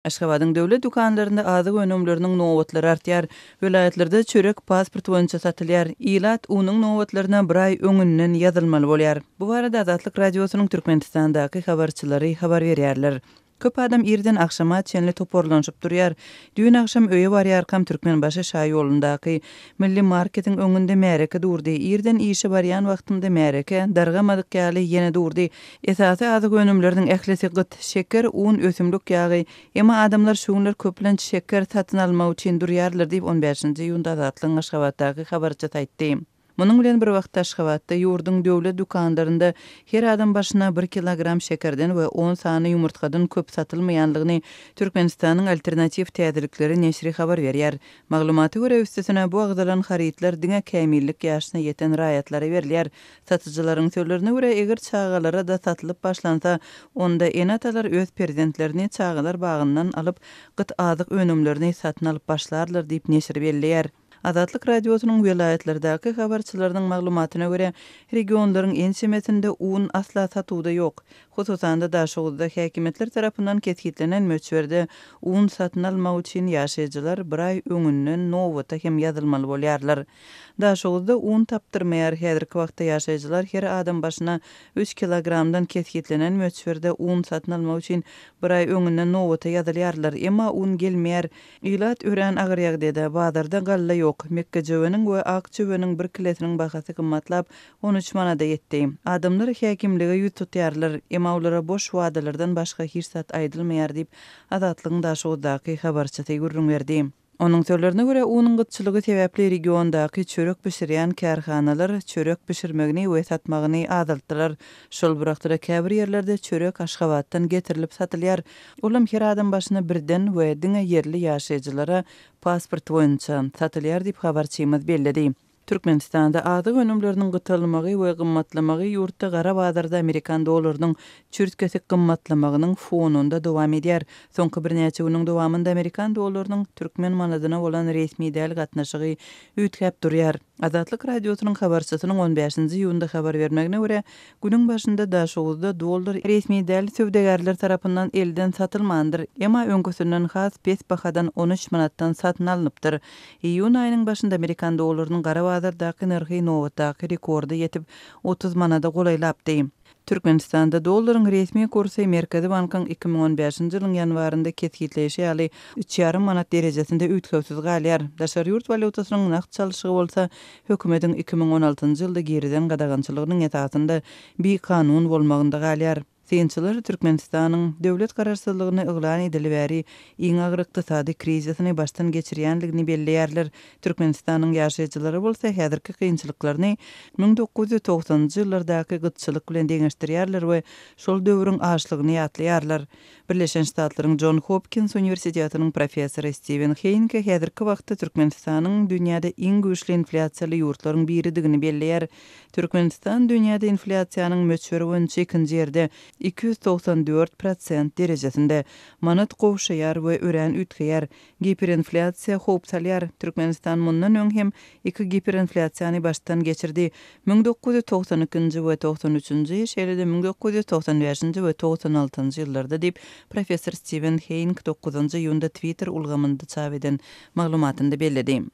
Aşgabadyň döwlet dükanlarynda azyk önümleriniň nobatlary artýar. Welaýatlarda çörek pasport boýunça satylýar. Ilat unuň nobatlaryna bir aý öňünden ýazylmaly bolýar. Bu barada Azatlyk Radiosynyň Türkmenistandaky habarçylary habar berýärler. Köp adam irden agşama çenli toparlanyşyp durýar. Düýn agşam öýe barýarkam Türkmenbaşy şaýolundaky Milli marketiň öňünde märeke durdy. Irden işe barýan wagtymda märeke dargamadyk ýaly ýene durdy. Esasy azyk önümleriniň ählisi gyt, şeker, un, ösümlik ýagy. Emma adamlar şu günler köplenç şeker satyn almak üçin durýarlar diýip, on bäşinji iýunda Azatlygyň Aşgabatdaky habarçysy aýtdy. Munuň bilen bir wagtda Aşgabatda ýurduň döwlet dükanlarynda her adam başyna bir kilogram şekerden we on sany ýumurtgadan köp satylmaýandygyny Türkmenistanyň Alternatiw täzelikleri neşiri habar berýär. Maglumata görä, üstesine bu agzalan harytlar diňe kämillik ýaşyna ýeten raýatlara berilýär. Satyjylaryň sözlerine görä, eger çagalara-da satylyp başlansa, onda ene-atalar öz perzentlerini çagalar bagyndan alyp, gyt azyk önümlerini satyn alyp başlarlar diýip, neşir belleýär. Azatlyk Radiosynyň welaýatlardaky habarçylarynyň maglumatyna görä, regionlaryň ençemesinde un asla satuwda ýok. Hususan-da, Daşoguzda häkimiýetler tarapyndan kesgitlenen möçberde un satyn almak üçin ýaşaýjylar bir aý öňünden nobata hem ýazylmaly bolýarlar. Daşoguzda un tapdyrmaýar, häzirki wagtda ýaşaýjylar her adam başyna üç kilogramdan kesgitlenen möçberde un satyn almak üçin bir aý öňünden nobata ýazylýarlar. Emma un gelmeýär. Ilat örän agyr ýagdaýda, bazarda galla ýok. Mekgejöweniň we ak jöweniň bir kilesiniň bahasy gymmatlap, 13 manada ýetdi. Adamlar häkimlige ýüz tutýarlar, emma olara boş wadalardan başga hiç zat aýdylmaýar diýip, Azatlygyň Daşoguzdaky habarçysy gürrüň berdi. Onuň sözlerine görä, unuň gytçylygy sebäpli regiondaky çörek bişirýän kärhanalar çörek bişirmegini we satmagyny azaltdylar. Şol bir wagtda-da käbir ýerlerde çörek Aşgabatdan getirilip satylýar. Olam her adam başyna birden we diňe ýerli ýaşaýjylara pasport boýunça satylýar diýip, habarçymyz belledi. Türkmenistanda azyk önümleriniň gytalmagy we gymmatlamagy ýurtda gara bazarda amerikan dollarynyň çürt-kesik gymmatlamagynyň fonunda dowam edýär. Soňky birnäçe günüň dowamynda amerikan dollarynyň türkmen manadyna bolan resmi däl gatnaşygy üýtgäp durýar. Azatlyk Radiosynyň habarçysynyň on bäşinji iýunda habar bermegine görä, günüň başynda Daşoguzda dollar resmi däl söwdagärler tarapyndan elden satylmandyr, emma öňküsinden has pes bahadan 13 manatdan satyn alnypdyr. Iýun aýynyň başynda amerikan dollarynyň gara bazardaky nyrhy nobatdaky rekorda ýetip, 30 manada golaýlapdy. Türkmenistanda dollaryň resmi kursy Merkezi bankyň 2015-nji ýylyň ýanwarynda kesgitleýşi ýaly, üç ýarym manat derejesinde üýtgewsiz galýar. Daşary ýurt walýutasynyň nagt çalşygy bolsa, hökümetiň 2016-njy ýylda girizen gadagançylygynyň esasynda bikanun bolmagynda galýar. Synçylar Türkmenistanyň döwlet garaşsyzlygyny yglan edeli bäri iň agyr ykdysady krizisini başdan geçirýändigini belleýärler. Türkmenistanyň ýaşaýjylary bolsa häzirki kynçylyklaryny 1990-njy ýyllardaky gytçylyk bilen deňeşdirýärler we şol döwrüň açlygyny ýatlaýarlar. Birleşen Ştatlaryň Jon Hopkins uniwersitetiniň professory Stiwen Heýnke häzirki wagtda Türkmenistanyň dünýäde iň güýçli inflýasiýaly ýurtlaryň biridigini belleýär. Türkmenistan dünýäde inflýasiýanyň möçberi boýunça ikinji ýerde, 294 prosent derejesinde. Manat gowşaýar we örän üýtgeýär. Giperinflýasiýa howp salýar. Türkmenistan mundan öň hem iki giperinflýasiýany başdan geçirdi, 1992-nji we 93-nji, şeýle-de 1995-nji we 96-njy ýyllarda diýip, professor Stiwen Heýnk dokuzynjy iýunda Twitter ulgamynda çap eden maglumatynda belledi.